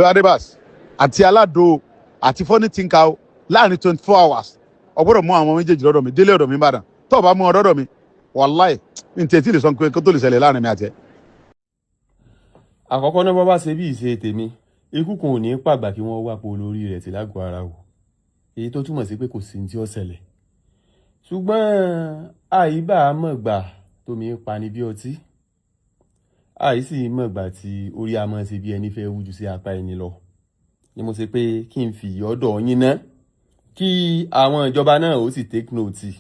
Adébas àti Aládò àti Funny Thinker o, láàrin 24 hours, o gbọ́dọ̀ mú àwọn méjèèjì lọ́dọ̀ mi, délé ọ̀dọ̀ mi Ìbàdàn. Tó o bá mú ọ lọ́dọ̀ mi, wàláì, n tètè lè sọ pé kó tó lè ṣẹlẹ̀ láàrin mi àti ẹ. Àkọ́kọ́ náà, bọ́ bá ṣe bí ìṣe tèmi, ikú kan ò ní pàgbà kí wọ́n wá po olórí rẹ̀ tí lágọ̀ọ́ ara wò, èyí tó túmọ̀ sí pé kò sí ní tí ó ṣẹlẹ̀. Ṣùgbọ́n àìbá mọ̀gbà tómi ń pani bí ọtí, àìsí mọ̀gbà tí orí a máa ṣe bí ẹni fẹ́ wújú sí apá ẹni lọ ni mo ṣe pé kí n fi ọ̀dọ̀ yín ná, kí àwọn ìjọba náà ó sì take note.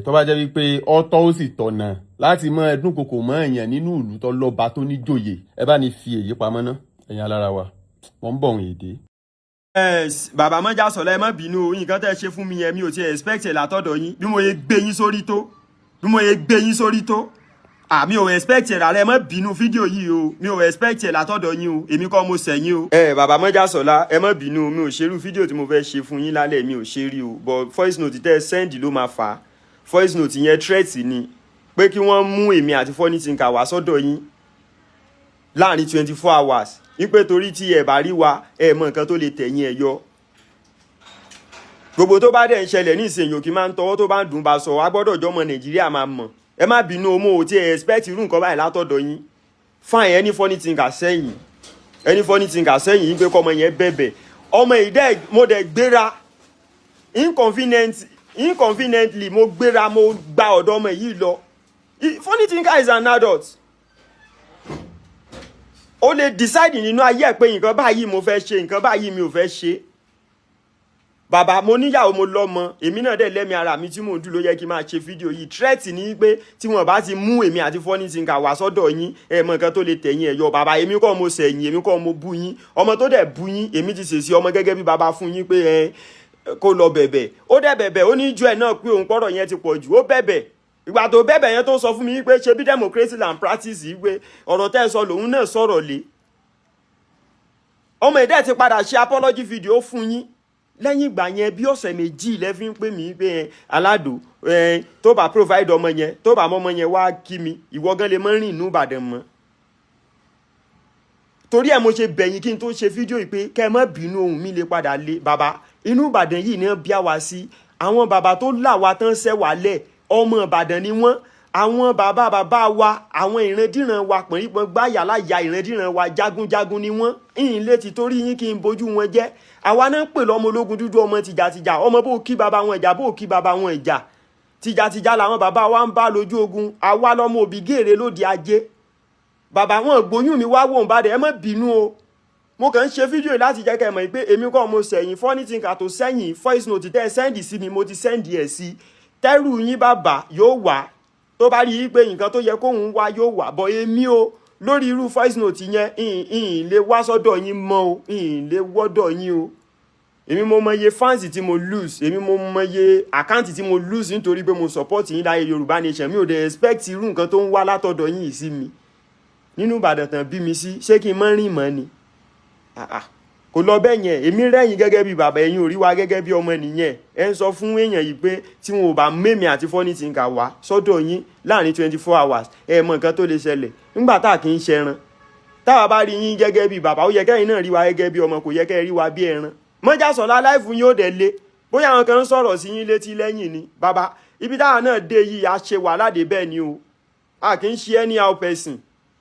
Tó bá jẹ́ wípé ọ̀tọ̀ ó sì tọ̀nà láti mọ ẹdún kòkò mọ́ èèyàn nínú ìlú tó lọ́ba tó níjòyè, ẹ bá ní fi èyí pamọ́ ná. Ẹ̀yin alára wa, wọ́n ń bọ̀ wọ́n èdè. Bàbá mọ́jà sọ̀lá, ẹ má bínú o. Nǹkan tẹ́ ẹ ṣe fún mi yẹn, mi ò ti expect ẹ̀ látọ̀dọ̀ yín. Bí mo yẹ gbé yín sórí tó, bí mo yẹ gbé yín sórí tó, àmì ò expect ẹ̀ rárá. Ẹ má bínú fídíò yìí o, mi ò expect ẹ̀ látọ̀dọ̀ yín o. Èmi kọ́ mo sẹ̀yìn o. Ẹ bàbá mọ́jà sọ̀lá, ẹ má bínú, mi ò ṣerú fídíò tí mo fẹ́ ṣe fún yín lálẹ́, mi ò ṣe rí o, but voice note tẹ́ ẹ send ló máa fà á. Voice note yẹn, threat ni pé kí wọ́n mú èmi àti Funny Thinker wá sọ́dọ̀ yín láàrin 24 hours, wípé torí tí ẹ bá rí wa, ẹ mọ nǹkan tó lè tẹ̀yìn ẹ̀ yọ. Gbogbo tó bá dẹ̀ ń ṣẹlẹ̀ ní ìsìn, òkè máa ń tọwọ́ tó bá ń dùn bá sọ, a gbọ́dọ̀ jọmọ Nàìjíríà máa mọ̀. Ẹ má bínú o, mo ò tí ẹ expect irú nǹkan báyìí látọ̀dọ̀ yín. Fine, ẹni Funny Thinker sẹ́yìn, ẹni Funny Thinker sẹ́yìn yín pé kọ́mọ yẹn bẹ̀bẹ̀. Ọmọ ìdẹ́, mo dẹ̀ gbéra inconveniently, mo gbéra, mo gba ọ̀dọ̀ ọmọ yìí lọ. Funny Thinker is an adult. Ó lè decide nínú ayé ẹ̀ pé nǹkan báyìí mo fẹ́ ṣe, nǹkan báyìí mi ò fẹ́ ṣe. Bàbá, mo níyàwó, mo lọ́mọ, èmi náà dẹ̀ lẹ́mi ara mi tí mò ń dùn. Ló yẹ kí n máa ṣe fídíò yìí. Threat ní pé tí wọ́n bá ti mú èmi àti Funny Thinker wá sọ́dọ̀ yín, ẹ mọ nǹkan tó lè tẹ̀yìn ẹ̀ yọ. Bàbá, èmi kọ́ mo sẹ̀yìn, èmi kọ́ mo bú yín. Ọmọ tó dẹ̀ bú yín, èmi ti ṣèṣì ọmọ gẹ́gẹ́ bí bàbá fún yín pé ẹ kó lọ bẹ̀bẹ̀. Ó dẹ̀ bẹ̀bẹ̀, ó ní ju ẹ̀ náà pé òun pọ̀rọ̀ yẹn ti pọ̀ jù. Ó bẹ̀bẹ̀. Ìgbà tó bẹ̀bẹ̀ yẹn, tó sọ fún mi pé ṣe bí democracy and practice yìí, pé ọ̀rọ̀ tẹ́ ẹ sọ lòun náà sọ̀rọ̀ lé. Ọmọ ẹ̀dẹ́ ti padà ṣe apology video fún yín lẹ́yìn ìgbà yẹn. Bí ọ̀sẹ̀ 2 lẹ́ fi ń pè mí pé ẹ Aládò ẹ, tó bá provide ọmọ yẹn, tó bá mọ ọmọ yẹn wá kí mi, ìwọ gan lè mọ́ rìn inú Ìbàdàn mọ́. Torí ẹ̀ mo ṣe bẹ̀yìn kí n tó ṣe fídíò yìí pé kẹ́ ẹ má bínú, ohùn mi lè padà lé. Bàbá, inú Ìbàdàn yìí ní bí a wá sí. Àwọn bàbá tó là wá tán ṣẹ́ wálẹ̀, ọmọ Ìbàdàn ni wọ́n. Àwọn bàbá bàbá wa, àwọn ìrandíran wa, pọ̀nrípọ̀n gbáyà láyà ìrandíran wa, jagunjagun ni wọ́n. Ìyìn létí torí yín kí n bójú wọn jẹ́. Àwa náà ń pè lọ́mọ ológun dúdú, ọmọ tìjàtìjà, ọmọ bó kí bàbá wọn ìjà, bó kí bàbá wọn ìjà. Tìjàtìjà làwọn bàbá wa ń bá lójú ogun. Àwa lọ́mọ òbí gèrè lóde ajé. Bàbá wọn gbóyún mi wá wò ń bá dẹ̀. Ẹ má bínú o, mo kàn ń ṣe fídíò yìí láti jẹ́ kẹ́ ẹ mọ̀ pé èmi kọ́ mo sẹ̀yìn Funny Thinker tó sẹ́yìn. Voice note tẹ́ ẹ send sí mi, mo ti send ẹ̀ sí. Tẹ́rù yín bàbá yóò wá, tó bá rí i pé nǹkan tó yẹ kóun wá yóò wá bọ̀. Èmi o, lórí irú voice note yẹn, ìhìn lè wá sọ́dọ̀ yín mọ́ o, ìhìn lè wọ́dọ̀ yín o. Èmi mo mọye fans tí mo lose, èmi mo mọye account tí mo lose nítorí pé mo support yín láyé Yorùbá Nation. Mi ò dẹ̀ expect irú nǹkan tó ń wá látọ̀dọ̀ yín yìí sí mi nínú Ìbàdàn tán bí mi sí. Ṣé kí n mọ́ rìn mọ́ ni? Ah, ah. Kò lọ bẹ́ẹ̀ yẹn. Èmi rẹ́yìn gẹ́gẹ́ bí bàbá, ẹ̀yin ò rí wa gẹ́gẹ́ bí ọmọ nìyẹn. Ẹ ń sọ fún èèyàn yìí pé tí wọn ò bá mẹ́mi àti Funny Thinker wá sọ́dọ̀ yín láàrin 24 hours, ẹ mọ nǹkan tó lè ṣẹlẹ̀. Nígbà tá a kì í ṣẹran, táwa bá rí yín gẹ́gẹ́ bí bàbá, ó yẹ kẹ́yìn náà rí wa gẹ́gẹ́ bí ọmọ, kò yẹ kẹ́ rí wa bí ẹran. Mọ́jàsọ́lá, life yín ó dẹ̀ le. Bóyá àwọn kan ń sọ̀rọ̀ sí yín létí lẹ́yìn ni. Bàbá, ibi táwa náà dé yìí, a ṣe wàhálà dé bẹ́ẹ̀ ni o. A kì í ṣe anyhow person.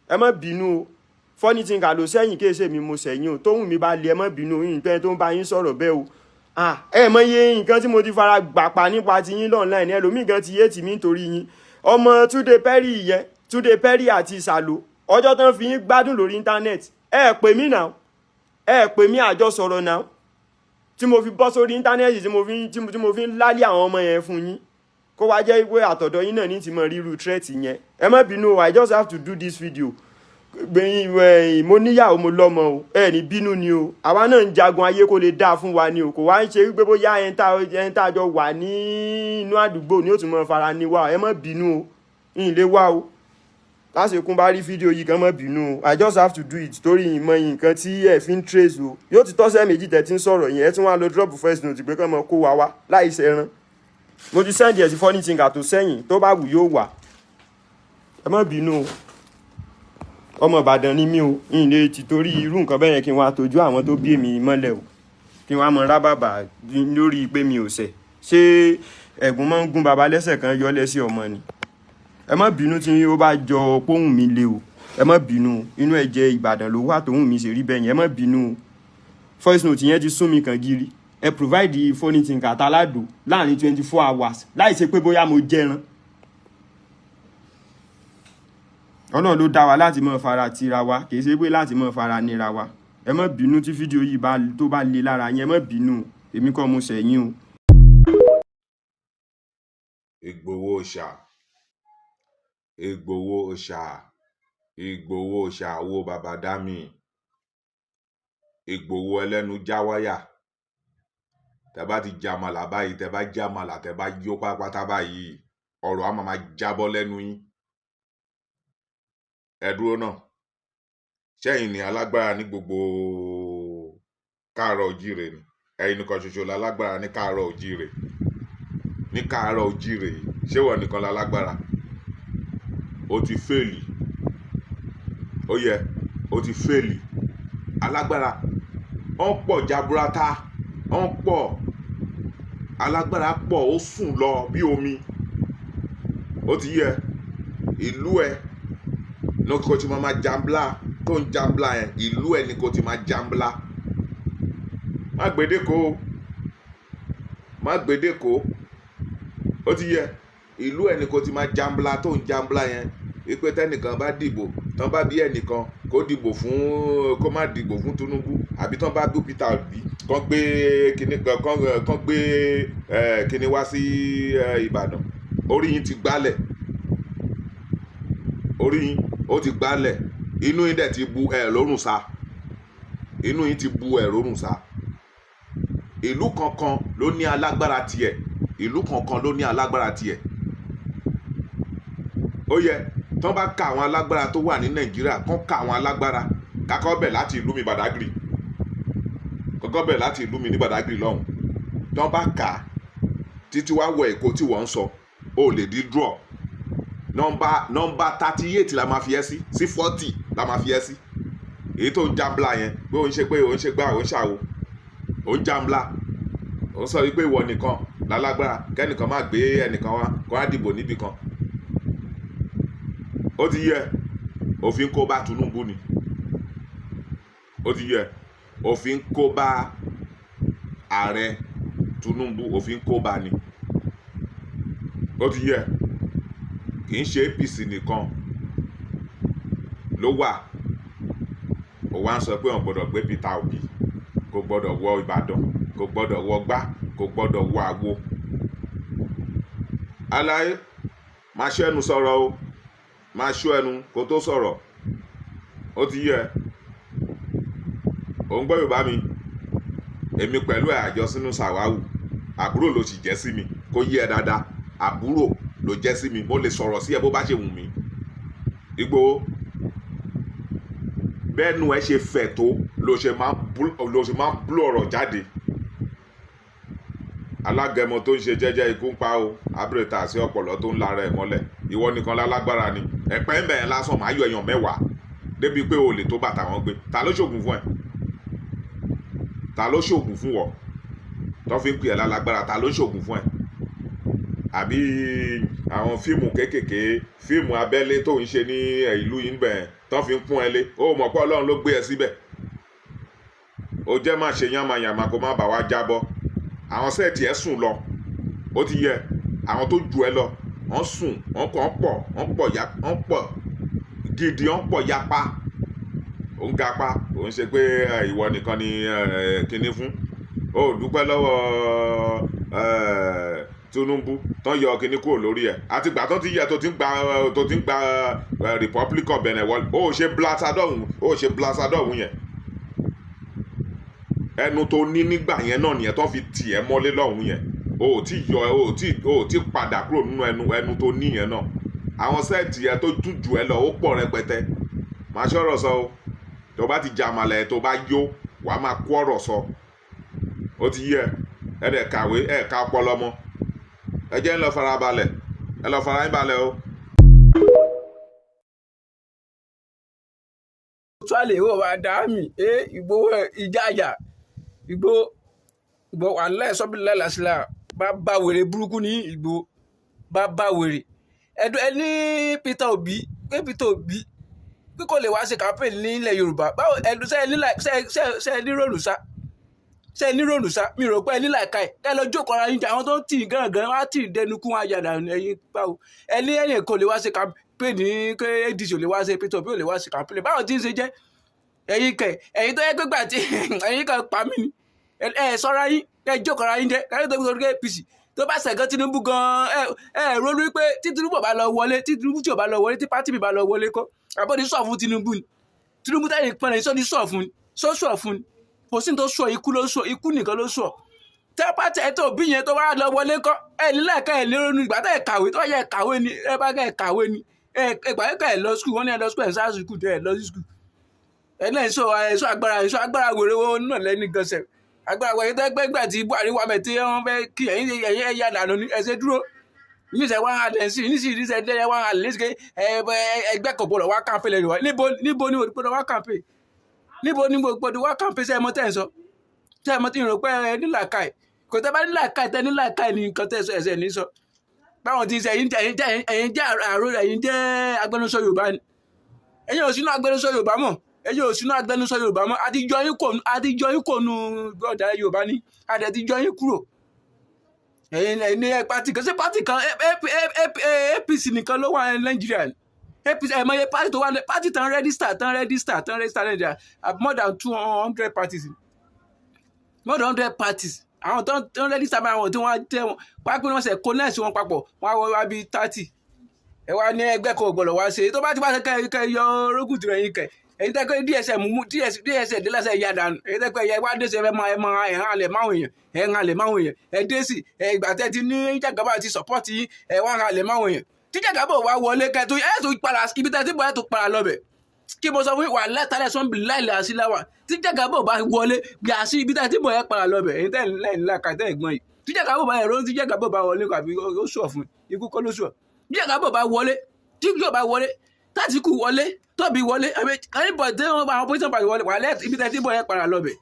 Ẹ má bínú o. Funny Thinker ló sẹ́yìn, kí èsè mi mo sẹ́yìn o. Tóhùn mi bá lé, ẹ má bínú yín pé tó ń bá yín sọ̀rọ̀ bẹ́ẹ̀ o. Ah, ẹ mọ iye nǹkan tí mo ti fara gbà pa nípa ti yín online. Ẹlòmíì gan ti yé tì mí nítorí yín. Ọmọ Túndé Perry yẹn, Túndé Perry àti Ìsàlò, ọjọ́ tán fi yín gbádùn lórí íńtánẹ́ẹ̀tì, ẹ pè mí náà, ẹ pè mí, àjọ sọ̀rọ̀ náà tí mo fi bọ́ sórí íńtánẹ́ẹ̀tì, tí mo fi ń lálé àwọn ọmọ yẹn fún yín, kó wá jẹ́ pé àtọ̀dọ̀ yín náà ní ti mọ ríru threat yẹn. Ẹ má bínú o, I just have to do this video. Gbẹ̀yìn ẹ̀yìn, mo níyàwó, mo lọ́mọ o. Ẹ ní bínú ni o. Àwa náà ń jagun ayé kó lè dáa fún wa ni o. Kò wá ń ṣe wípé bóyá ẹni tá a jọ wà ní inú àdúgbò ni ó tún mọ fara ní wa. Ẹ má bínú o, ìyìn lè wá o. Lásìkò bá rí fídíò yìí kan, má bínú o. I just have to do it torí ìmọ̀ nǹkan tí ẹ fi ń trace o. Yóò ti tọ́sẹ̀ 2 tẹ̀ tí ń sọ̀rọ̀ yẹn, ẹ tún wá lọ drop first note pé kán mọ kó wa wá láì ṣẹran. Mo ti send ẹ̀ sí Funny Thinker tó sẹ́yìn, tó bá wù yóò wà. Ẹ má bínú o. Ọmọ Ìbàdàn ni mí o, ìlé ti torí irú nǹkan bẹ́ẹ̀ yẹn kí n wá tójú àwọn tó bí èmi mọ́lẹ̀ o, kí n wá mọ rábàbà lórí pé mi ò ṣẹ̀. Ṣé ẹ̀gún máa ń gún baba lẹ́sẹ̀ kan yọ lẹ́sẹ̀ ọmọ ni? Ẹ má bínú tí ó bá jọ póhùn mi le o, ẹ má bínú. Inú ẹ̀jẹ̀ Ìbàdàn ló wà tóhùn mi ṣe rí bẹ́ẹ̀ yẹn, ẹ má bínú o. Voice note yẹn ti sún mi kàn gírí. Ẹ provide Funny Thinker àtàládò láàrin 24 hours láì ṣe pé bóyá mo jẹran. Ọlọ́run ló dá wa láti mọ́ fara tira wa, kì í ṣe pé láti mọ́ fara nira wa. Ẹ má bínú tí fídíò yìí bá tó bá le lára yẹn, ẹ má bínú, èmi kọ́ mo ṣẹ̀yìn o. Ìgbòho Òòṣà, Ìgbòho Òòṣà, Ìgbòho Òòṣà, owó baba dami, Ìgbòho ẹlẹ́nu já wáyà. Tẹ bá ti jàmàlà báyìí, tẹ bá jàmàlà, tẹ bá yó pátápátá báyìí, ọ̀rọ̀ á máa jábọ́ lẹ́nu yín. Ẹ dúró náà, ṣẹ́yìn ni alágbára ní gbogbo káàárọ̀ ojíire ni? Ẹ̀yin nìkan ṣoṣo lálágbára ní káàárọ̀ ojíire, ní káàárọ̀ ojíire yìí? Ṣé wọ́n nìkan lálágbára? Ó ti fail. Ó yẹ ó ti fail. Alágbára wọ́n pọ̀ jaburata, wọ́n pọ̀, alágbára pọ̀, ó sùn lọ bí omi. Ó ti yẹ ìlú ẹ ní kò tí máa jambla tó ń jambla yẹn, ìlú ẹ ní kò tí máa jambla. Má gbèdéko, má gbèdéko. Ó ti yẹ ìlú ẹ ní kò tí máa jambla tó ń jambla yẹn, wípé tẹnìkan bá dìbò tán, bá bí ẹnìkan kó dìbò fún, kó má dìbò fún Tinubu, àbí tán bá bí Peter Obi kán gbé kinní kan, kán gbé kinní wá sí Ìbàdàn. Orí yín ti gbálẹ̀, orí yín ó ti gbálẹ̀, inú yín dẹ̀ ti bu ẹ̀ lórùn sa, inú yín ti bu ẹ̀ lórùn sa. Ìlú kankan ló ní alágbára tiẹ̀, ìlú kankan ló ní alágbára tiẹ̀. Ó yẹ tán bá ka àwọn alágbára tó wà ní Nàìjíríà, kán ka àwọn alágbára kakọ́ bẹ̀ láti ìlú mi Badagry, kọ́kọ́ bẹ̀ láti ìlú mi ní Badagry lọ́hùn. Tán bá kà á títí wá wọ Èkó tí wọ́n ń sọ, ó lè di draw. Nọ́mbà 38 la máa fi ẹ́ sí, 40 la máa fi ẹ́ sí. Èyí tó ń jambla yẹn pé ó ń ṣe, pé ó ń ṣe gbá, ó ń ṣàwo, ó ń jambla, ó ń sọ wípé ìwọ nìkan lálágbára, kẹ́nìkan má gbé ẹnìkan wá kó wá dìbò níbì kan. Ó ti yẹ òfin kó bá Tinubu ni, ó ti yẹ òfin kó bá ààrẹ Tinubu, òfin kó bá ni. Ó ti yẹ kì í ṣe APC nìkan ló wà. Ó wá ń sọ pé wọn gbọ́dọ̀ gbé Peter Obi, kò gbọ́dọ̀ wọ Ìbàdàn, kò gbọ́dọ̀ wọ gbá, kò gbọ́dọ̀ wọ àwo. Aláyé máa ṣọ́ ẹnu sọ̀rọ̀ o, máa ṣọ́ ẹnu kó tó sọ̀rọ̀. Ó ti yẹ ò ń gbọ́ Yorùbá mi. Èmi pẹ̀lú ẹ̀ àjọ sínú sàwáwù, àbúrò ló sì jẹ́ sí mi, kó yé ẹ dáadáa, àbúrò ló jẹ́ sí mi. Mo lè sọ̀rọ̀ sí ẹ bó bá ṣe wù mí. Ìgbòho, bẹ́ẹ̀nu ẹ ṣe fẹ̀ tó ló ṣe máa ń bú ọ̀rọ̀ jáde. Alágẹmọ tó ń ṣe jẹ́jẹ́, ikú ń pa o. Abúrẹ́ta sí ọ̀pọ̀lọ́ tó ń lara ẹ̀ mọ́lẹ̀. Ìwọ nìkan lálágbára ni? Ẹ̀pẹ́ ń bẹ̀rẹ̀ lásán, máa yọ èèyàn 10 débi pé o lè tó bàtà wọn gbé. Ta ló ṣògùn fún ẹ? Ta ló ṣògùn fún wọ tó fi ń pè ẹ́ lálágbára? Ta ló ṣògùn fún ẹ? Àbí àwọn fíìmù kéékèèké, fíìmù abẹ́lé tó ń ṣe ní ìlú yìí bẹ̀ tó fi ń pọ́n ẹ lé, ó mọ̀ pé Ọlọ́run ló gbé ẹ síbẹ̀. Ó jẹ́ má ṣe yánmayànmá kó má bà wá jábọ́. Àwọn set ẹ̀ sùn lọ. Ó ti yẹ àwọn tó ju ẹ lọ, wọ́n sùn, wọ́n kàn pọ̀, wọ́n pọ̀ ya, wọ́n pọ̀ gidi, wọ́n pọ̀ yapa. Ó ń gapá, ó ń ṣe pé ìwọ nìkan ni kinní fún. Ó dúpẹ́ lọ́wọ́ Tinubu tán yọ kinní kúrò lórí ẹ̀. Àti gbà tó ti yẹ tó ti ń gba Republic of Benin wọlé, ó ṣe blasadọ́hùn, ó ṣe blasadọ́hùn yẹn. Ẹnu tó ní nígbà yẹn náà nìyẹn tó fi tì ẹ́ mọ́lé lọ́hùn yẹn. O ò tí yọ, o ò tí padà kúrò nínú ẹnu tó ní yẹn náà. Àwọn set yẹn tó tún jù ẹ lọ, ó pọ̀ rẹpẹtẹ. Máa ṣọ̀rọ̀ sọ o. Tó bá ti jàmàlà ẹ̀, tó bá yó, wàá máa kó ọ̀rọ̀ sọ. Ó ti yẹ ẹ dẹ̀ kàwé ẹ̀ ká ọpọlọ mọ́. Ẹ jẹ́ ń lọ farabalẹ̀, ẹ lọ fara yín balẹ̀ o. Tuale, ìwọ bá dá mi ẹ Ìgbòho ìjáyà Ìgbòho, Ìgbòho wàláì sọ́bìlì lásìlá bá bá wèrè burúkú ní Ìgbòho, bá bá wèrè ẹdun ẹni. Peter Obi, pé Peter Obi pé kò lè wá ṣe campaign nílẹ̀ Yorùbá. Báwo ẹdun ṣe ní rònú sá, ṣe ní rònú sá? Mi rò pé ẹ ní làákàyè. Ẹ lọ jókòó ara yín jẹ. Àwọn tó ń tì í gángan wá tì í dẹnu kún àyàdà. Ẹ̀yin báwo ẹni ẹ̀yìn kò lè wá ṣe campaign ní pé ADC ò lè wá ṣe, Peter Obi ò lè wá ṣe campaign? Báwo tí ń ṣe jẹ́ ẹ̀yin kẹ̀, ẹ̀yin tó yẹ pé gbà tí ẹ̀yin kan pa mí ni ẹ sọ́ra yín, ẹ jókòó ara yín jẹ káyọ̀ tó gbé APC tó bá ṣẹ̀gán Tinubu gan. Ẹ ronú pé tí Tinubu bá lọ wọlé, tí Tinubu tí ò bá lọ wọlé, tí party mi bá lọ wọlé kọ́, àbọ̀dé sọ̀ fún Tinubu ni. Tinubu táyì pẹ́ẹ́nà sọ́ ní sọ̀ fún ni, sọ́ sọ̀ fún ni. Kò sí ní tó sọ, ikú ló sọ, ikú nìkan ló sọ. Tẹ́ pátì ẹ tó bí yẹn tó wá lọ wọlé kọ́, ẹ nílẹ̀ ká ẹ lérò ní ìgbà tẹ́ ẹ kàwé tó yẹ kàwé ni ẹ bá kẹ́ ẹ kàwé ni ẹ ìgbà yẹn kẹ́ ẹ lọ school. Wọ́n ní ẹ lọ school, ẹ sá school, ẹ lọ sí school. Ẹ náà sọ ẹ sọ agbára, ẹ sọ agbára wèrè wo náà lẹ́ni gan sẹ̀ agbára wẹ̀yìn tẹ́ gbẹ́gbẹ́ tí Buhari wà mẹ́ tí wọ́n fẹ́ kí ẹ̀yin ẹ̀yin ẹ̀yà dànù ní ẹ̀ṣẹ̀ dúró níṣẹ́ wá halẹ̀ sí níṣẹ́ níṣẹ́ dẹ́rẹ́ wá halẹ̀ níṣẹ́ ẹgbẹ́ kò gbọdọ̀ wá campaign lẹ́nu wa. Níbo, níbo ni gbọdọ̀ wá campaign? Níbo ni gbọdọ̀ wá campaign? Sẹ́ ẹ mọ̀ tẹ́ ẹ sọ? Sẹ́ ẹ mọ̀ tí ń rò pé ẹ nílàkàì? Kò tẹ́ bá nílàkàì, tẹ́ nílàkàì ní nǹkan tẹ́ sọ ẹ̀sẹ̀ ní sọ. Báwọn ti ń sẹ ẹ̀yin jẹ́ àrò, ẹ̀yin jẹ́ agbẹnusọ Yorùbá ni. Ẹ̀yin ò sínú agbẹnusọ Yorùbá mọ́, ẹ̀yin ò sínú agbẹnusọ Yorùbá mọ́. Àtijọ́ yín kò, àtijọ́ yín kò nu ọ̀dà Yorùbá ni àdẹ̀ ti jọ yín kúrò. Ẹ̀yin ní party kan sí party kan, APC nìkan ló wà ní Nàìjíríà. APC, ẹ̀ mọ̀ iye party tó wà ní party tán register Nàìjíríà? More than 200 parties, more than 100 parties. Àwọn tán register bá àwọn tí wọ́n tẹ́ wọn pápẹ́, wọ́n ṣe connect wọn papọ̀, wọ́n á wọ wá bíi 30. Ẹ wá ní ẹgbẹ́ kan ò gbọ́dọ̀ wá ṣe. Tó bá ti wá ṣe kẹ́ yọ orógùn tìrẹ̀ yín kẹ̀. Èyí tẹ́ pé DSM mú DS DSM dé lẹ́sẹ̀ ya dànù. Èyí tẹ́ pé ẹ wá dé sí, ẹ máa ẹ máa ẹ̀ hàn lẹ̀ máwọn èèyàn, ẹ̀ hàn lẹ̀ máwọn èèyàn. Ẹ dé sí ẹ ìgbà tẹ́ ti ní Jàgàbá ti support yín, ẹ wá hàn lẹ̀ máwọn èèyàn. Tí Jàgàbá wá wọlé kẹ́ tó ẹ tó padà ibi tẹ́ ti bọ̀, ẹ tó padà lọ bẹ̀. Kí mo sọ fún yín, wà lẹ́tàlẹ̀ sọ́n bí láìlẹ̀ àṣìláwà. Tí Jàgàbá bá wọlé gbà sí ibi tẹ́ ti bọ̀, ẹ padà lọ bẹ̀. Èyí tẹ́ lẹ́yìn láka tẹ́ ẹ̀gbọ́n yìí, tí Jàgàbá bá ẹ̀rọ, tí Jàgàbá bá wọlé àbí ó sọ̀ fún ikú kọ́ ló sọ̀. Tí Jàgàbá bá wọlé, tí yóò bá wọlé, tátìkù wọlé, tóbi wọlé, àbí anybody tí wọn bá àwọn opposition party wọlé, wà lẹ́ ibi tẹ́ ti bọ̀, ẹ padà lọ bẹ̀.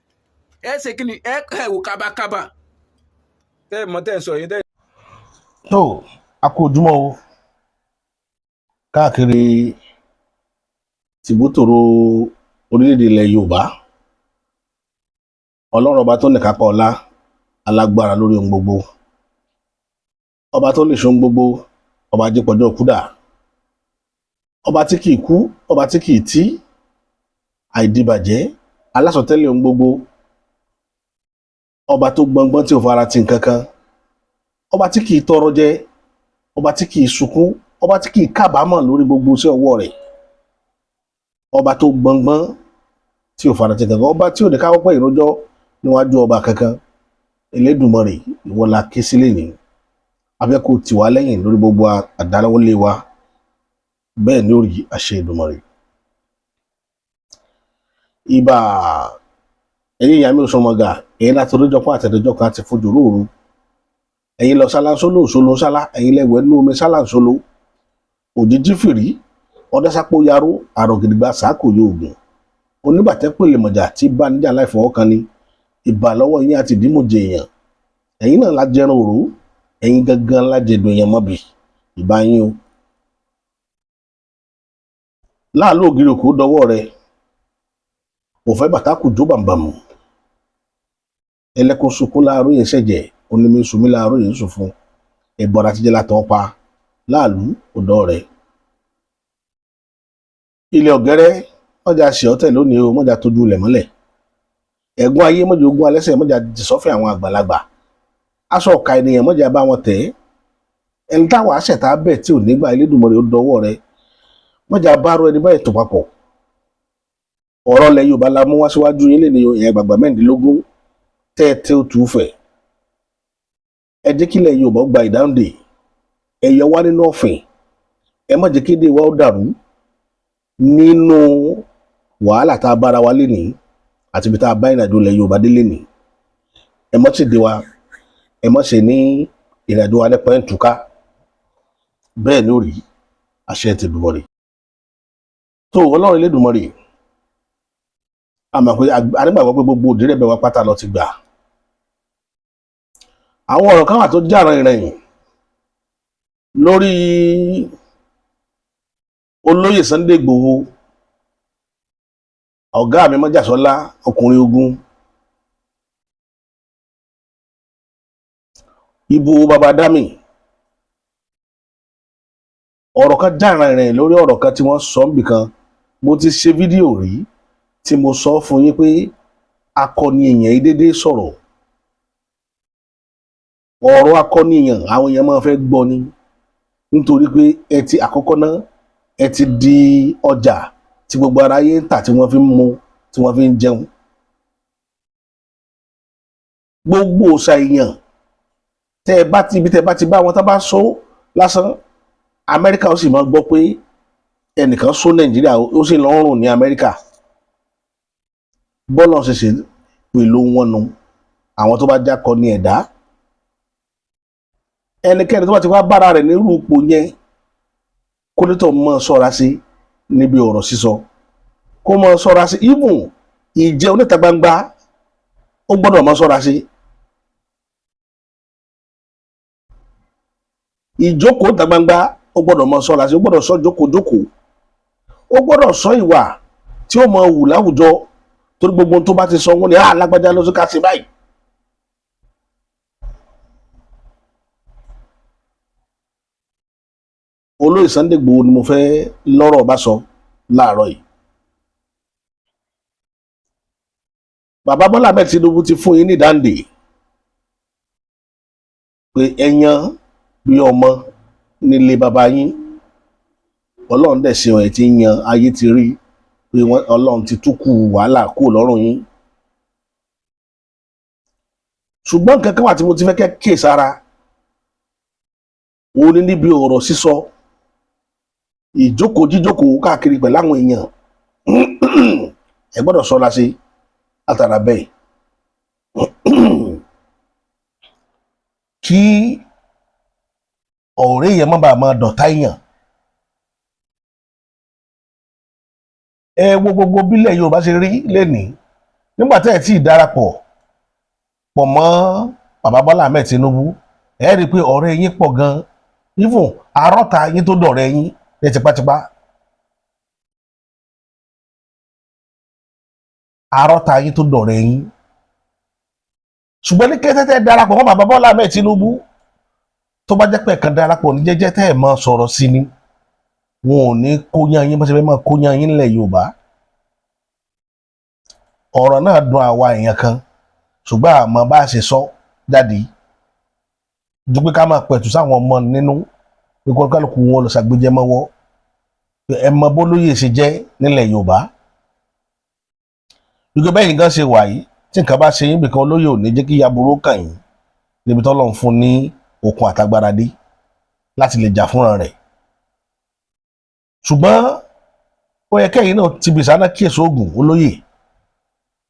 Ẹ ṣe kí ni? Ẹ wò kábàkábà tẹ́ ẹ mọ̀ tẹ́ ẹ sọ yìí tẹ́. Tó a kú ojúmọ́ o káàkiri tìbútòrò orílẹ̀-èdè ilẹ̀ Yorùbá. Ọlọ́run ọba tó ní kápá ọlá, alágbára lórí ohun gbogbo, ọba tó lè ṣe ohun gbogbo, ọba jípọ̀jọ́ kúdà, ọba tí kìí kú, ọba tí kìí tí àìdíbàjẹ́, alásọtẹ́lẹ̀ ohun gbogbo, ọba tó gbọngbọ́n tí ò fara ti nǹkan kan, ọba tí kìí tọrọ jẹ, ọba tí kìí sunkún, ọba tí kìí kábàámọ̀ lórí gbogbo iṣẹ́ ọwọ́ rẹ̀, ọba tó gbọngbọ́n tí ò fara ti nǹkan kan, ọba tí ò ní káwọ́ pẹ́ ìrọ́jọ́ níwájú ọba kankan, Elédùmarè, ìwọ la ké sílẹ̀ ní afẹ́ kó tì wá lẹ́yìn lórí gbogbo àdáwọ́lé wa. Bẹ́ẹ̀ ni ó rí, àṣẹ Èdùmàrè. Ìbà ẹ̀yin ìyá mi òṣùmọ̀gà, ẹ̀yin láti oríjọpọ̀ àtẹ̀dẹ́jọ́ kan àti fojú róòru, ẹ̀yin lọ sálánsólò òṣòlò sálá, ẹ̀yin lẹ́wẹ̀ẹ́ nú omi sálánsólò, òjijì fìrí ọdẹ́sápó yaró àrò gidigba sàákò yóògùn oníbàtẹ́ pèlè mọ̀jà tí bá níjà láì fọwọ́ kan ni. Ìbà lọ́wọ́ yín àti ìdímọ̀jẹ èèyàn, ẹ̀yin náà lájẹrán òru, ẹ̀yin gangan lájẹdùn èèyàn mọ́bì. Ìbà yín o. Láàlú ògiri òkú dọwọ́ rẹ òfẹ́ bàtàkù jó bàǹbàmù, ẹlẹ́kùn sunkún láàárọ̀ yẹn ṣẹ̀jẹ̀ onímí sunmí láàárọ̀ yẹn sùn fún ẹ̀bọ̀ra tíjẹ́ látọ̀ pa láàlú ọ̀dọ́ rẹ̀. Ilẹ̀ ọ̀gẹ́rẹ́ mọ́jà ṣe ọ́tẹ̀ lónìí o, mọ́jà tójú ilẹ̀ mọ́lẹ̀, ẹ̀gún ayé mọ́jà ogún alẹ́sẹ̀, mọ́jà dìsọ́fẹ̀ àwọn àgbàlagbà, aṣọ ọ̀ka ènìyàn mọ́jà bá wọn tẹ̀ ẹni táwọn aṣẹ̀tà bẹ̀ tí ò nígbà. Elédùmarè, ó dọwọ́ rẹ, mọ́jà bá rọ ẹni báyìí tó papọ̀. Ọ̀rọ̀ ilẹ̀ Yorùbá la mú wá síwájú yín lè ní ìyẹn gbàgbà 16 tẹ́ẹ̀tẹ́ ó tù ú fẹ̀. Ẹ jẹ́ kílẹ̀ Yorùbá gba ìdáǹdè, ẹ yọ wá nínú ọ̀fìn, ẹ má jẹ́ kéde wa ó dàrú nínú wàhálà tá a bára wa lénìí àti ibi tá a bá ìrìnàjò ilẹ̀ Yorùbá dé lénìí. Ẹ má ṣe dé wa, ẹ má ṣe ní ìrìnàjò wa nípa ẹ̀ ń túká. Bẹ́ẹ̀ ni ó rí, àṣẹ ti Èdùmàrè. Tó Ọlọ́run Elédùmarè. Àmọ́ pé a nígbàgbọ́ pé gbogbo òdìrẹ́ bẹ̀ wá pátá lọ ti gbà. Àwọn ọ̀rọ̀ kan wà tó jà rìnrìn lórí olóyè Sunday Igboho, ọ̀gá mi Mọ́jàsọ́lá, ọkùnrin ogun, ibo baba dami. Ọ̀rọ̀ kan jà rìnrìn lórí ọ̀rọ̀ kan tí wọ́n sọ níbì kan. Mo ti ṣe fídíò rí tí mo sọ fún yín pé akọni èèyàn yìí déédéé sọ̀rọ̀. Ọ̀rọ̀ akọni èèyàn, àwọn èèyàn máa fẹ́ gbọ́ ni, nítorí pé ẹ ti àkọ́kọ́ náà, ẹ ti di ọjà tí gbogbo aráyé ń tà, tí wọ́n fi ń mu, tí wọ́n fi ń jẹun. Gbogbo òòṣà èèyàn tẹ́ ẹ bá ti ibi tẹ́ ẹ bá ti bá wọn tá bá sọ lásán, Amẹ́ríkà ó sì máa gbọ́ pé ẹnìkan sọ Nàìjíríà, ó sì lọ́rùn ní Amẹ́ríkà. Bọ́lá ṣẹ̀ṣẹ̀ pẹ̀lú wọn nu àwọn tó bá jákọ ní ẹ̀dá. Ẹnikẹ́ni tó bá ti wá bára rẹ̀ nírú ipò yẹn, kó ní tó mọ́ ṣọ́ra sí níbi ọ̀rọ̀ sísọ, kó mọ́ ṣọ́ra sí even ìjẹun níta gbangba, ó gbọ́dọ̀ mọ́ ṣọ́ra sí ìjókòó níta gbangba, ó gbọ́dọ̀ mọ́ ṣọ́ra sí, ó gbọ́dọ̀ sọ jókòó jókòó, ó gbọ́dọ̀ sọ ìwà tí ó mọ wù láwùjọ, torí gbogbo tó bá ti sọ wọn ni a lágbájá ló tún ká sí báyìí. Olóyè Sunday Igboho ni mo fẹ́ lọ́rọ̀ bá sọ láàárọ̀ yìí. Bàbá Bọ́lá Ahmed Tinubu ti fún yín ní ìdáǹdè pé ẹyan bí ọmọ nílé bàbá yín. Ọlọ́run dẹ̀ ṣe ẹ̀ tí ń yan ayé ti rí pé Ọlọ́run ti túkù wàhálà kúrò lọ́rùn yín. Ṣùgbọ́n nǹkan kan wà tí mo ti fẹ́ kẹ́ kíyè sára, òun ni níbi ọ̀rọ̀ sísọ, ìjókòó jíjókòó káàkiri pẹ̀lú àwọn èèyàn, ẹ gbọ́dọ̀ ṣọ́ra sí látara bẹ́ẹ̀ kí ọ̀rẹ́ èèyàn má bàa máa dọ̀tá èèyàn. Ẹ wo gbogbo bílẹ̀ Yorùbá ṣe rí lénìí nígbà tẹ́ ẹ̀ tí ì darapọ̀ pọ̀ mọ́ bàbá Bọ́lá Ahmed Tinubu. Ẹ rí i pé ọ̀rẹ́ yín pọ̀ gan, even àárọ̀ta yín tó dọ̀rẹ́ yín ní tipátipá, àárọ̀ta yín tó dọ̀rẹ́ yín. Ṣùgbọ́n ní kété tẹ́ darapọ̀ mọ́ bàbá Bọ́lá Ahmed Tinubu, tó bá jẹ́ pé ẹ̀kan darapọ̀ ní jẹ́jẹ́ tẹ́ ẹ̀ máa sọ̀rọ̀ sí ni, wọn ò ní kó yán yín bó ṣe fẹ́ máa kó yán yín nílẹ̀ Yorùbá. Ọ̀rọ̀ náà dùn àwa èèyàn kan, ṣùgbọ́n àmọ́ bá a ṣe sọ jáde ju pé ká máa pẹ̀tù sáwọn ọmọ nínú pé kó kálukú wọn lọ ṣàgbéjẹ mọ́wọ́. Ẹ mọ bólóyè ṣe jẹ́ nílẹ̀ Yorùbá. Gbogbo bẹ́yìn gan ṣe wà yìí, tí nǹkan bá ṣe yín bìkan, olóyè ò ní jẹ́ kí aburú kàn yín níbi tọ́lọ́run fún ní okun àtagbára dé láti lè jà fúnra rẹ̀. Ṣùgbọ́n ó yẹ kẹ́yìn náà ti bìsánná kíyèsí oògùn olóyè.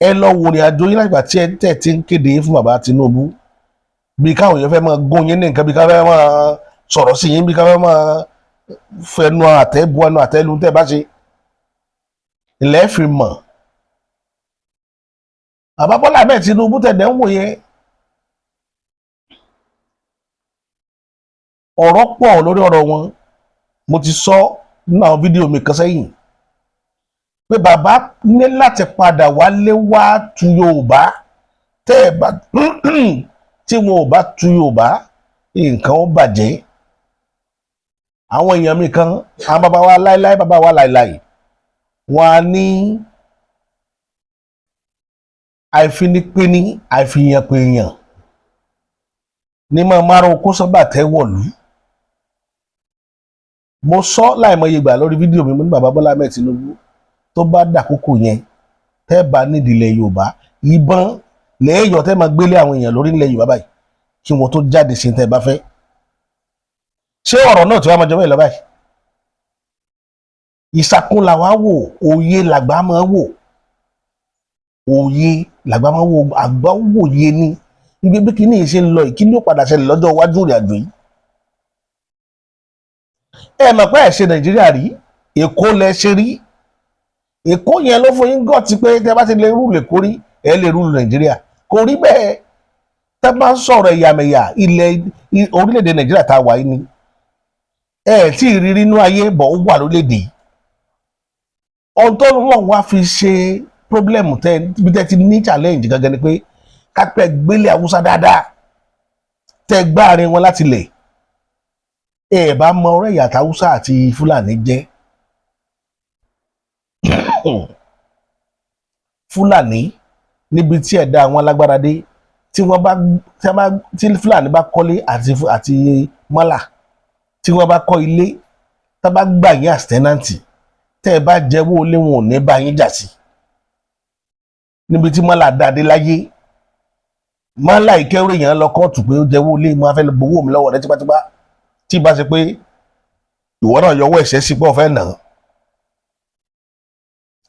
Ẹ lọ wo ìrìn àjò yín lágbà tí ẹ tẹ̀ ti ń kéde fún bàbá Tinubu, bí káwọn èèyàn fẹ́ máa gún yín ní nǹkan, bí káwọn fẹ́ máa sọ̀rọ̀ sí yín, bí káwọn fẹ́ máa fẹnu àtẹ́ bu ẹnu àtẹ́ lu tẹ́ bá ṣe ilẹ̀ fi mọ̀. Bàbá Bọ́lá Ahmed Tinubu tẹ̀lé ń wò yẹn, ọ̀rọ̀ pọ̀ lórí ọ̀rọ̀ wọn. Mo ti sọ nínú àwọn fídíò mi kan sẹ́yìn pé bàbá ní láti padà wálé wá tu Yorùbá. Tẹ́ ẹ bá tí wọn ò bá tu Yorùbá, nǹkan ó bàjẹ́. Àwọn èèyàn mi kan, àwọn bàbá wa láéláé, bàbá wa láéláé, wọn á ní àìfinipéni àìfihànpéyàn ní máa márùn kó sábà tẹ́ wọ̀lú. Mo sọ láìmọye ìgbà lórí fídíò mi, mo ní bàbá Bọ́lá Ahmed Tinubu, tó bá dàkókò yẹn tẹ́ bá nídìí ilẹ̀ Yorùbá, ìbọn lẹ́yọ̀ tẹ́ máa gbélé àwọn èèyàn lórí nílẹ̀ Yorùbá báyìí kí wọ́n tó jáde sí tẹ́ bá fẹ́. Ṣé ọ̀rọ̀ náà tí wàá máa jọ bẹ́ẹ̀ lọ báyìí? Ìsàkún làwa wò, òye làgbà máa wò, òye làgbà máa wò, àgbà wòye ni ibi bí kíní yìí ṣe ń lọ yìí, kí ni ó padà ṣẹlẹ̀ lọ́jọ́ iwájú ìrìn àjò yìí. Ẹ mọ̀ pé ẹ̀ ṣe Nàìjíríà rí, Èkó lẹ ṣe rí, Èkó yẹn ló fún yín gọ́ọ̀tì pé tẹ́ bá ti lè rule Èkó rí, ẹ lè rule Nàìjíríà. Kò rí bẹ́ẹ̀. Tẹ́ bá ń sọ̀rọ̀ ẹ̀yàmẹ̀yà, ilẹ̀ orílẹ̀-èdè Nàìjíríà tá a wà yìí ni ẹ tí ì rí inú ayé bọ̀, ó wà lórílẹ̀-èdè yìí. Ohun tó lọ́wọ́ wá fi ṣe problem tẹ́ ibi tẹ́ ti ní challenge gangan ni pé kápẹ́ gbélé Haúsá dáadáa, tẹ́ gbáàrin wọn láti lẹ̀, ẹ bá mọ ọ̀rẹ́ ìyàtọ̀ Haúsá àti Fúlàní jẹ́. Fúlàní, níbi tí ẹ̀dá àwọn alágbára dé, tí wọ́n bá tí wọ́n bá tí Fúlàní bá kọ́lé àti mọ́là, tí wọ́n bá kọ́ ilé, tá bá gbà yín as tenant, tẹ́ ẹ bá jẹ́wọ́ ilé, wọn ò ní bá yín jà sí. Níbi tí mọ́là dáadé láyé, mọ́là ìkẹ́rù èèyàn lọ kóòtù pé ó jẹ́wọ́ ilé, mo á fẹ́ lọ gbowó mi lọ́wọ́ rẹ tipátipá, tí ì bá ṣe pé ìwọ náà yọwọ́ ẹ̀ṣẹ̀ sí pé ó fẹ́ nà án.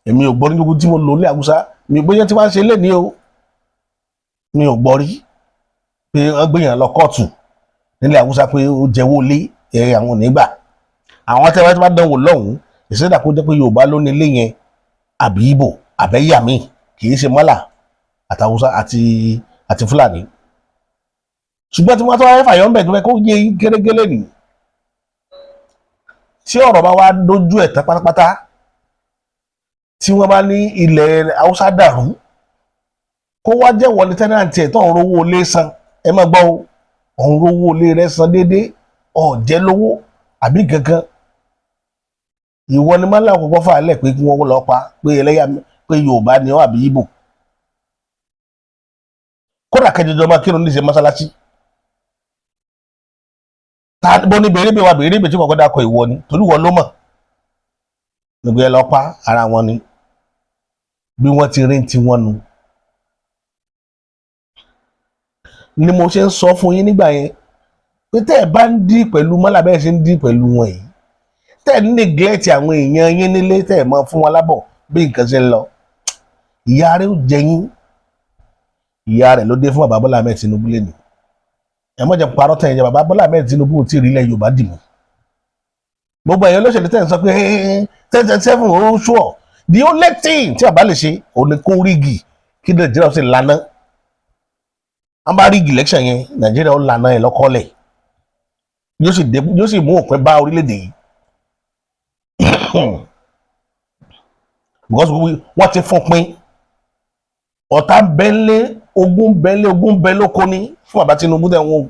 Èmi ò gbọ́ ní gbogbo tí mo lò ní Haúsá mi ò bóyá tí wọ́n ṣe lé ní o, mi ò gbọ́ rí pé wọ́n gbéyàn lọ kóòtù nílẹ̀ Haúsá pé ó jẹ́wọ́ ilé ẹ̀. Àwọn ò ní gbà. Àwọn tẹ́wọ́ tí wọ́n dánwò lọ́hùn-ún, ìṣẹ́dá kó jẹ́ pé Yorùbá ló ní ilé yẹn àbí Ìgbò àbẹ́yà míì, kì í ṣe mọ́là àtàwùsá àti Fúlàní. Ṣùgbọ́n tí wọ́n tó wáyé fàyọ́ ń bẹ̀ tó fẹ́ kó yé gẹ́gẹ́lẹ́ nìyí, tí ọ̀rọ̀ bá wá dójú ẹ̀ tán pátápátá, tí wọ́n bá ní ilẹ̀ Haúsá dàrú, kó wá jẹ́ wọlé tenant ẹ̀ tó ń rówó ilé san, ẹ má gbọ́ o, òun rówó ilé rẹ̀ san déédéé, ọ̀jẹ́ lówó àbí gangan, ìwọ ni mọ́lá àkọ́kọ́ fà á lẹ̀ pé kí wọ́n lọ pa pé ẹlẹ́yà, pé Yorùbá ni ọ́ àbí Ìgbò. Kódà kẹjọjọ máa kírun ní ìṣe mọ́sálásí, ta bó ní bèrè bè wá bèrè bè tí kọ̀ọ̀kan dákọ̀, ìwọ ni, torí ìwọ ló mọ̀ nígbà ẹ lọ pa ara wọn ni. Bí wọ́n ti rí ti wọn nu ni mo ṣe ń sọ fún yín nígbà yẹn pé tẹ́ ẹ bá ń dí pẹ̀lú mọ́là bẹ́ẹ̀ ṣe ń dí pẹ̀lú wọn yìí, tẹ́ ẹ ń neglect àwọn èèyàn yín nílé, tẹ́ ẹ mọ́ fún wọn lábọ̀ bí nǹkan ṣe ń lọ, ìyá rẹ̀ ó jẹ yín. Ìyá rẹ̀ ló dé fún bàbá Bọ́lá Ahmed Tinubu lẹ́nu. Ẹ mọ̀jẹ̀ parọ́ tẹ̀yìn jẹ́, bàbá Bọ́lá Ahmed Tinubu ò tí ì rí ilẹ̀ Yorùbá dì mú. Gbogbo ẹ̀yàn olóṣèlú tẹ̀ ń sọ pé 10-27 ó ṣùọ̀, the only thing tí bàbá lè ṣe òun ni kó rig kí Nàìjíríà ó sì lana. Wọ́n bá rig election yẹn, Nàìjíríà ó lana ẹ̀ lọ́kọ́lẹ̀, yóò sì dé, yóò sì mú òpin bá orílẹ̀-èdè yìí, because wọ́n ti fún pin ọ̀tá bẹ́ńlé, ogun bẹ́ńlé, ogun bẹ́ lóko ní fún bàbá Tinubu tẹ̀ wọ́n.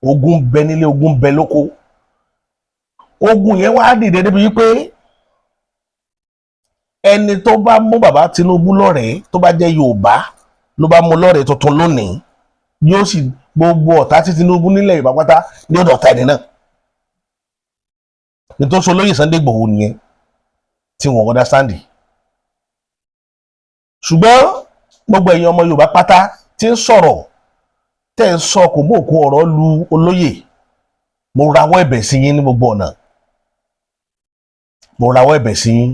Ogun bẹ́ nílé, ogun bẹ́ lóko. Ogun yẹn wá dìde débi wípé ẹni tó bá mú bàbá Tinubu lọ́rẹ̀ẹ́, tó bá jẹ́ Yorùbá ló bá mú lọ́rẹ̀ẹ́ tuntun lónìí, yóò sì gbogbo ọ̀tá tí Tinubu nílẹ̀ Yorùbá pátá ní ọ̀dọ̀ ọ̀tá ẹni náà. Nítorí olóyè Sunday Igboho nìyẹn tí wọ́n understand. Ṣùgbọ́n gbogbo ẹ̀yin ọmọ Yorùbá pátá tí ń sọ̀rọ̀, tẹ́ ń sọ kò mú òkú ọ̀rọ̀ lu olóyè, mo rawọ́ ẹ̀bẹ̀ sí yín ní gbogbo ọ̀nà. Mo rawọ́ ẹ̀bẹ̀ sí yín,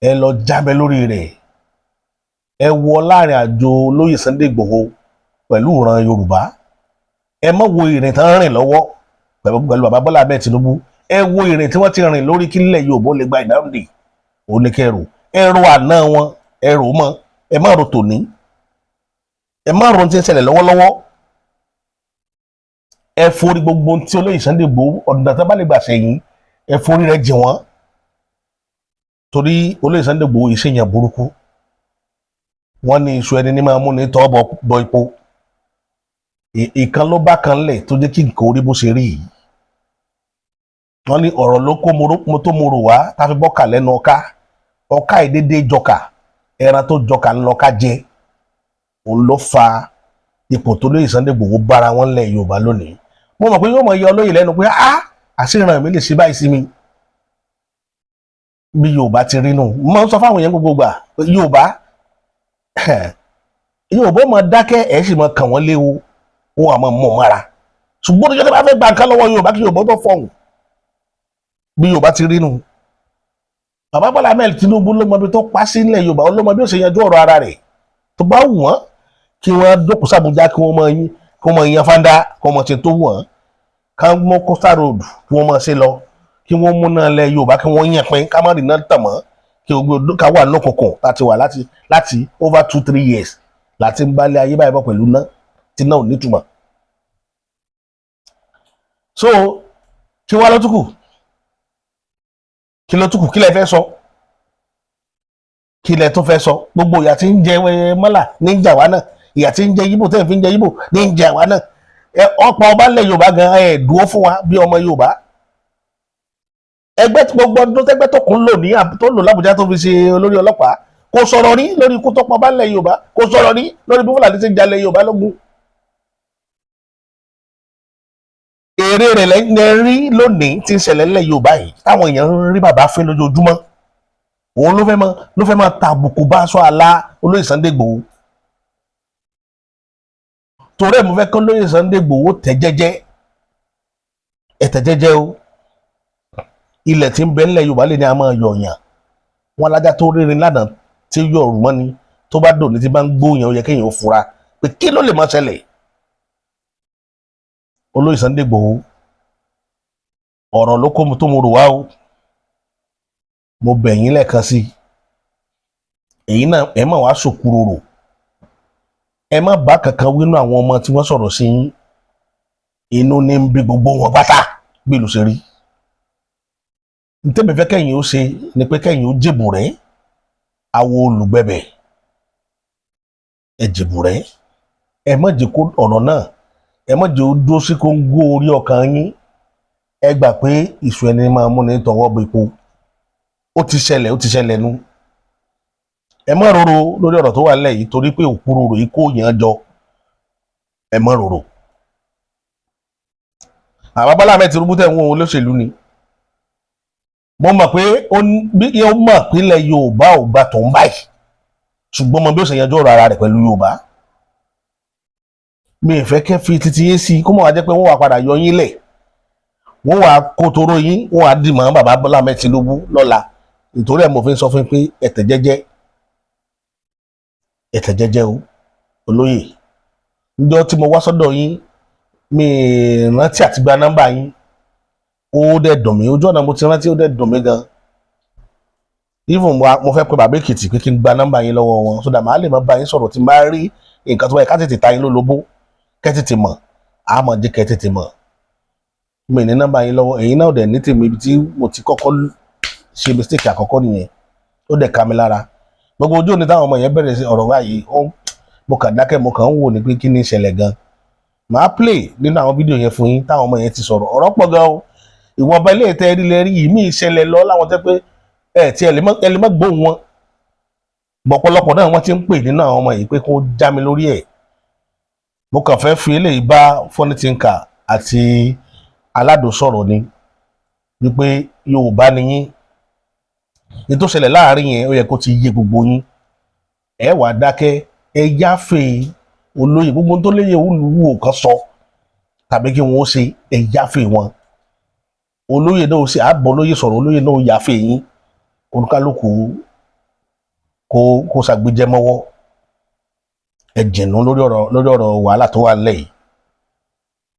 ẹ lọ jábẹ́ lórí rẹ̀. Ẹ wọ láàrin àjò olóyè Sunday Igboho pẹ̀lú ìran Yorùbá. Ẹ má wo ìrìn tán rìn lọ́wọ́ pẹ̀lú bàbá Bọ́lá Ahmed Tinubu. Ẹ wo ìrìn tí wọ́n ti rìn lórí kílẹ̀ Yorùbá ó lè gba ìdáǹdè oníkẹrù. Ẹ ro àná wọn, ẹ rò mọ́, ẹ má ro tòní, ẹ má ro ohun tí ń ṣẹlẹ̀ lọ́wọ́lọ́wọ́. Ẹ forí gbogbo ohun tí olóyè Sunday Igboho, ọ̀nà tó bá lè gbà sẹ́yìn, ẹ forí rẹ̀ jì wọ́n, torí olóyè Sunday Igboho ìṣèyàn burúkú. Wọ́n ní iṣu ẹni ní máa mú ní tọ́ bọ ipò. Ìkan ló bá kan lẹ̀ tó jẹ́ kí nǹkan orí bó ṣe rí yìí. Wọ́n ní ọ̀rọ̀ ló kó mo tó mo rò wá tá a fi bọ́kà lẹ́nu ọká. Ọká ìdédé jọkà, ẹran tó jọkà ńlọká jẹ. Òun ló fa ipò tó lóye Sunday Igboho bára wọn lẹ̀ Yorùbá lónìí. Mo mọ̀ pé yóò mọ̀ yọ olóyè lẹ́nu pé á àṣìràn mi lè ṣe báyìí sí mi. Bí Yorùbá ti rí nù, mo ń sọ fáwọn èèyàn gbogbo gbà pé Yorùbá mọ̀ dákẹ́, ẹ̀ sì mọ̀ kàn wọ́n léwu, wọn àmọ́ mọ̀ mọ́ra. Ṣùgbọ́n ojú tó bá fẹ́ gba nǹkan lọ́wọ́ Yorùbá, kí Yorùbá tó fọhùn. Bí Yorùbá ti rí nù, bàbá Bọ́lá Ahmed Tinubu ló mọ ibi tó pa sí ilẹ̀ Yorùbá, ló mọ bí ó ṣe yanjú ọ̀rọ̀ ara rẹ̀. Tó bá wù wọ́n kí wọ́n dókòó sàbújá, kí wọ́n máa yín, kí wọ́n máa yan fáńdá, kí wọ́n máa ṣe tó wù wọ́n, ká mú coastal road kí wọ́n máa ṣe lọ, kí wọ́n múná lẹ̀ Yorùbá, kí wọ́n yàn pín ká má rìn náà tàn mọ́, Kí gbogbo ká wà lókùnkùn láti wà láti over 2-3 years láti ń bálé ayé báyìí bọ̀ pẹ̀lú ná tí náà ò nítumọ̀. So kí wá ló tún kù? Kí ló tún kù? Kí lẹ fẹ́ sọ? Kí lẹ tó fẹ́ sọ? Gbogbo ìyà tí ń jẹ mọ́là ní ń jà wá náà, ìyà tí ń jẹ Yíbò, tẹ́ ń fi ń jẹ Yíbò ní ń jẹ wá náà. Ẹ ọ̀pọ̀ ọba ńlẹ̀ Yorùbá gan, ẹ dúró fún wa bí ọmọ Yorùbá. Ẹgbẹ́ gbogbo ọdún tẹ́gbẹ́ tó kún lò ní tó lò l'Ábùjá tó fi ṣe olórí ọlọ́pàá, kò sọ̀rọ̀ rí lórí ikú tó pọ̀ ọba ńlẹ̀ Yorùbá, kò sọ̀rọ̀ rí lórí bí Fúlàní ti ń jalè Yorùbá lógún. Èrè rẹ̀ lẹ́ rí lónìí tí ń ṣẹlẹ̀ ńlẹ̀ Yorùbá yìí, táwọn èèyàn ń rí bàbá fín lójoojúmọ́. Òun ló fẹ́ mọ tàbùkù bá aṣọ àlà olóyè Sunday Igboho. Torí ẹ̀ mo fẹ́ kọ́ lóyè Sunday Igboho tẹ̀ jẹ́jẹ́, ẹ tẹ̀ jẹ́jẹ́ o. Ilẹ̀ tí ń bẹ ńlẹ̀ Yorùbá lè ní a máa yọ̀yàn wọn alájà tó rírin lánàá tí yọ̀ ọ̀rùn mọ́ni, tó bá dòní tí bá ń gbóyàn, ó yẹ kéèyàn ó fura pé kí ló lè máa ṣẹlẹ̀. Olóyè Sunday Igboho, ọ̀rọ̀ ló kó mu tó mo rò wá o. Mo bẹ̀ yín lẹ́ẹ̀kan sí i, èyí náà ẹ má wàá sòkúròrò, ẹ má bá kankan wínú àwọn ọmọ tí wọ́n sọ̀rọ̀ sí yín. Inú ní ń bí gbogbo wọn pátá bí ìlú ṣe rí. Ntẹ́mi fẹ́ kẹ́yìn ó ṣe ni pé kẹ́yìn ó jèbù rẹ̀ awo olùgbẹ̀bẹ̀, ẹ jèbù rẹ̀. Ẹ má jẹ́ kó ọ̀rọ̀ náà, ẹ má jẹ́ ó dúró sí kóńgó orí ọkàn yín. Ẹ gbà pé ìṣù ẹni máa múni tọwọ́ bọ epo. Ó ti ṣẹlẹ̀, ó ti ṣẹlẹ̀ nu. Ẹ má rorò lórí ọ̀rọ̀ tó wà nílẹ̀ yìí, torí pé òkúròrò yìí kó yàn jọ. Ẹ má rorò. Àbá Bọ́lá Ahmed Tinubu tẹ̀ ń wọ́n, olóṣèlú ni. Mo mọ̀ pé bí ó mọ̀ pínlẹ̀ Yorùbá ò gba tó ń báyìí, ṣùgbọ́n mo bí ó ṣe yanjú ọ̀rọ̀ ara rẹ̀ pẹ̀lú Yorùbá. Mi ì fẹ́ kẹ́ fi titi yín sí i, kó mọ̀ wá jẹ́ pé wọ́n wá padà yọ yín lẹ̀, wọ́n wá kó toró yín, wọ́n wá dì mọ́ bàbá Bọ́lá Ahmed Tinubu lọ́la. Nítorí ẹ̀ mo fi ń sọ fún yín pé ẹ tẹ̀ jẹ́jẹ́, ẹ tẹ̀ jẹ́jẹ́ o. Olóyè, níjọ́ tí mo wá sọ́dọ̀ yín, mi ì rántí àti gba nọ́mbà yín. Ó dẹ̀ dùn mí. Ojú ọ̀nà mo ti rántí, ó dẹ̀ dùn mí gan. Even mo fẹ́ pe bàbá Èkìtì pé kí n gba nọ́mbà yín lọ́wọ́ wọn, so that màá lè máa bá yín sọ̀rọ̀ tí n bá rí nǹkan tó bá yẹ ká tètè ta yín lólobó, kẹ́ tètè mọ̀, á mọ̀ jẹ́ kẹ́ tètè mọ̀. Mi ní nọ́mbà yín lọ́wọ́, èyí náà dẹ̀ ní tèmi. Ibi tí mo ti kọ́kọ́ ṣe mistake àkọ́kọ́ nìyẹn, ó dẹ̀ ká mi lára. Gbogbo ojú òní táwọn ọmọ yẹn bẹ̀rẹ̀ sí ọ̀rọ̀ báyìí, ó mo kàn dákẹ́, mo kàn ń wò ní pé kí ni ìṣẹ̀lẹ̀ gan. Màá play nínú àwọn fídíò yẹn fún yín táwọn ọmọ yẹn ti sọ̀rọ̀. Ọ̀rọ̀ pọ̀ gan o. Ìwọ̀nba ilé ìtẹ́ rí lẹ́rí yìí mí ìṣẹ̀lẹ̀ lọ láwọn tẹ́ pé ẹ tí ẹ lè má gbóhùn wọn. Bọ̀pọ̀lọpọ̀ náà wọ́n ti ń pè nínú àwọn ọmọ yìí pé kó já mi lórí ẹ̀. Mo kàn fẹ́ fi eléyìí bá Funny Thinker àti Aládò sọ̀rọ̀ ni wípé Yorùbá ni yín. Ní tó ṣẹlẹ̀ láàrin yẹn, ó yẹ kó ti yé gbogbo yín. Ẹ wàá dákẹ́, ẹ yáfẹ́ olóyè. Gbogbo tó léyè olùwò kan sọ tàbí kí wọ́n ṣe, ẹ yáfẹ́ wọn. Olóyè náà ó sì àbọ̀ olóyè sọ̀rọ̀, olóyè náà ó yáfẹ́ yín. Olúkálùkù kó ṣàgbéjẹmọ́wọ́, ẹ jìnnà lórí ọ̀rọ̀ wàhálà tó wà nílẹ̀ yìí.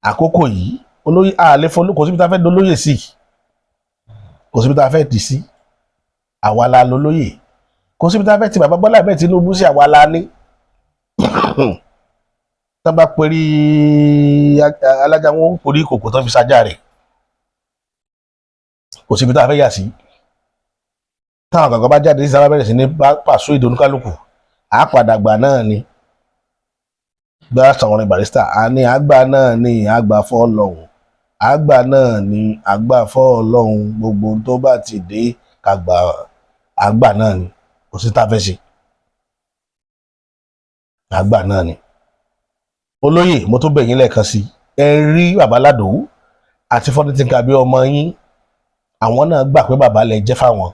Àkókò yìí, olóyè àlè fọlú, kò síbi tá a fẹ́ dolóyè sí, kò síbi tá a fẹ́ dì sí. Àwa la lólóyè. Kò síbi tá a fẹ́ ti bàbá Bọ́lá Ahmed Tinubu sí, àwa la ní. Tá bá perí alájà, wọn porí kòkò tó fi sájà rẹ̀. Kò síbi tá a fẹ́ yà sí. Táwọn àgbàgbà bá jáde sí, sábà bẹ̀rẹ̀ sí ní pàṣẹ ìdè oníkálukú, àpàdàgbà náà ni gbá sàwọn Barrister àní àgbà náà ni àgbà fọ́lọ́hun, àgbà náà ni àgbà fọ́lọ́hun. Gbogbo tó bá ti dé kàgbà, àgbà náà ni. Kò sí tá a fẹ́ ṣe, àgbà náà ni. Olóyè, mo tún bẹ̀ yín lẹ́ẹ̀kan sí. Ẹ rí bàbá Ládòó àti Funny Thinker bí ọmọ yín. Àwọn náà gbà pé bàbá lẹ jẹ́ fáwọn.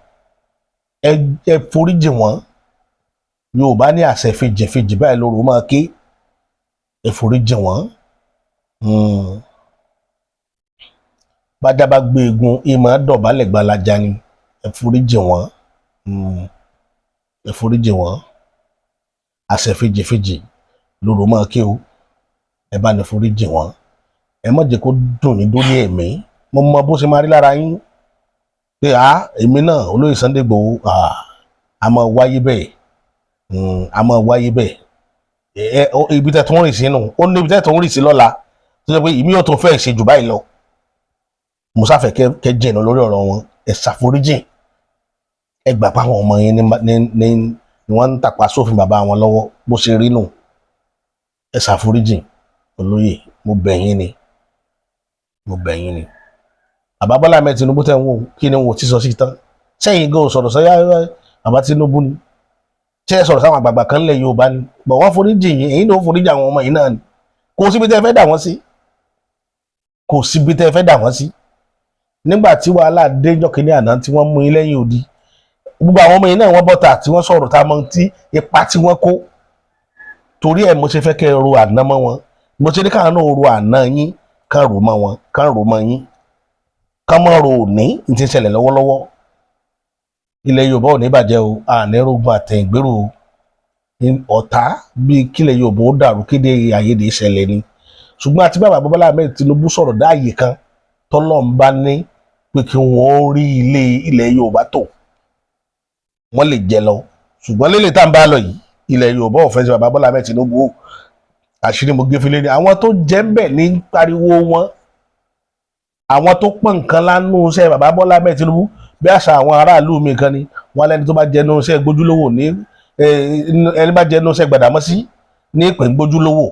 Ẹ foríjì wọ́n. Yorùbá ní àṣẹ fèjìfèjì báyìí lóru máa ké. Ẹ foríjì wọ́n. Bájá bá gbé egun, ìmọ̀ dọ̀bálẹ̀ gbalaja ni. Ẹ foríjì wọ́n. Ẹ foríjì wọ́n. Àṣẹ fèjìfèjì lóru máa ké o. Ẹ bá ní foríjì wọ́n. Ẹ má jẹ́ kó dùn yín dórí ẹ̀mí. Mo mọ bó ṣe máa rí lára yín pé a èmi náà, olóyè Sunday Igboho. A máa wáyé bẹ́ẹ̀. A máa wáyé bẹ́ẹ̀. Ẹ ibi tẹ́ tó ń rìn sínú, ó ní ibi tẹ́ tó ń rìn sí lọ́la tó jẹ́ pé ìmí ò tó fẹ́ ṣe jù báyìí lọ. Mo sáfẹ́ kẹ́ jìnnà lórí ọ̀rọ̀ wọn. Ẹ ṣàforíjìn, ẹ gbà pa àwọn ọmọ yẹn ní wọ́n ń tàpá sófin bàbá wọn lọ́wọ́ bó ṣe rí nù. Ẹ ṣàforíjìn, olóyè, mo bẹ̀ yín ni, mo bẹ̀ yín ni. Bàbá Bọ́lá Ahmed Tinubu tẹ̀ ń wò, kí ni wọn ò ti sọ sí tán sẹ́yìn gan sọ̀rọ̀ sọ́yà? Bàbá Tinubu ni ṣé ẹ sọ̀rọ̀ sáwọn àgbààgbà kan lẹ̀ Yorùbá ni bọ̀ wọ́n foríjì yín, èyí ló foríjì àwọn ọmọ yìí náà ni. Kò síbi tẹ́ ẹ fẹ́ dà wọ́n sí, kò síbi tẹ́ ẹ fẹ́ dà wọ́n sí. Nígbà tí wàhálà dé jọ́kìnní àná tí wọ́n mú yín lẹ́yìn odi, gbogbo àwọn ọmọ yìí náà wọ́n bọ́ta tí wọ́n sọ̀rọ̀ tá a mọ̀ tí ipa tí wọ́n kó. Torí ẹ̀ mo ṣe fẹ́ kẹ́ ẹ ro àná mọ́ wọn. Mo ṣe ní káwọn náà ro àná yín, kán rò mọ́ wọn, kán rò mọ́ yín, kán mọ́ ro òní ní ti ń ṣẹlẹ̀ lọ́wọ́lọ́wọ́. Ilẹ̀ Yorùbá ò ní bàjẹ́ o, àní rogun àtẹ̀yìngbèrò o. Ọ̀tá bíi kílẹ̀ Yorùbá ó dàrú, kéde àyèdè ìṣẹ̀lẹ̀ ni. Ṣùgbọ́n àti bàbá Bọ́lá Ahmed Tinubu sọ̀rọ̀ dáàyè kan tọ́lọ́run bá ní pé kí wọ́n rí ilé ilẹ̀ Yorùbá tó wọ́n lè jẹ lọ. Ṣùgbọ́n lélẹ̀ tá à ń bá lọ yìí, ilẹ̀ Yorùbá ò fẹ́ sí bàbá Bọ́lá Ahmed Tinubu o. Àṣírí mo gé fílẹ̀ ni àwọn tó jẹ́ ń bẹ̀ ní pariwo wọn, àwọn tó pọ̀ nǹkan lánú iṣẹ́ bàbá Bọ́lá Ahmed Tinubu. Bí àṣà àwọn aráàlú mi kan ni wọ́n lẹ́ni tó bá jẹ́ nínú iṣẹ́ gbójúlówó ní ẹni bá jẹ́ nínú iṣẹ́ Gbàdámọ́sí ní ìpín gbójúlówó.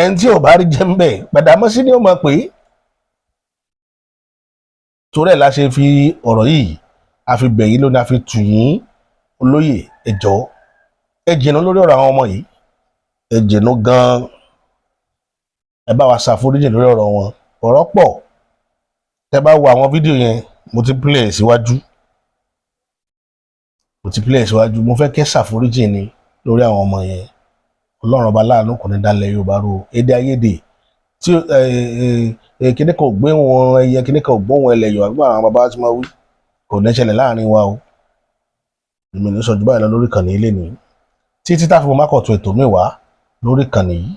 Ẹni tí ò bá rí jẹ́ ń bẹ̀, Gbàdámọ́sí ni ó mọ̀ pé. Torí ẹ̀ la ṣe fi ọ̀rọ̀ yìí, a fi bẹ̀ yín lónìí, a fi tù yín, olóyè. Ẹ jọ̀ọ́, ẹ jìnnà lórí ọ̀rọ̀ àwọn ọmọ yìí, ẹ jìnnà gan-an. Ẹ bá wa ṣàforíjì lórí ọ̀rọ̀ wọn. Ọ̀rọ̀ pọ̀. Tẹ bá wo àwọn fídíò yẹn, mo ti play ẹ̀ síwájú, mo ti play ẹ̀ síwájú. Mo fẹ́ kẹ́ ṣàforíjì ni lórí àwọn ọmọ yẹn. Ọlọ́run ọba láàánú kò ní dálẹ̀ Yorùbá ro. Èdè àìyedè tí kíní kan ò gbé wọn ẹyẹ, kíní kan ò gbóhùn ẹlẹ́yọ̀ àgbà àwọn bàbá tí wọ́n wí, kò ní ṣẹlẹ̀ láàrin wa o. Èmi ní sọ jù báyìí lọ lórí ìkànnì ilé ní títí tá a fi mọ mákọ̀tún ètò mi wá lórí ìkànnì yìí.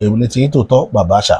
Èmi ní ti yín tòótọ́, bàbá àṣà.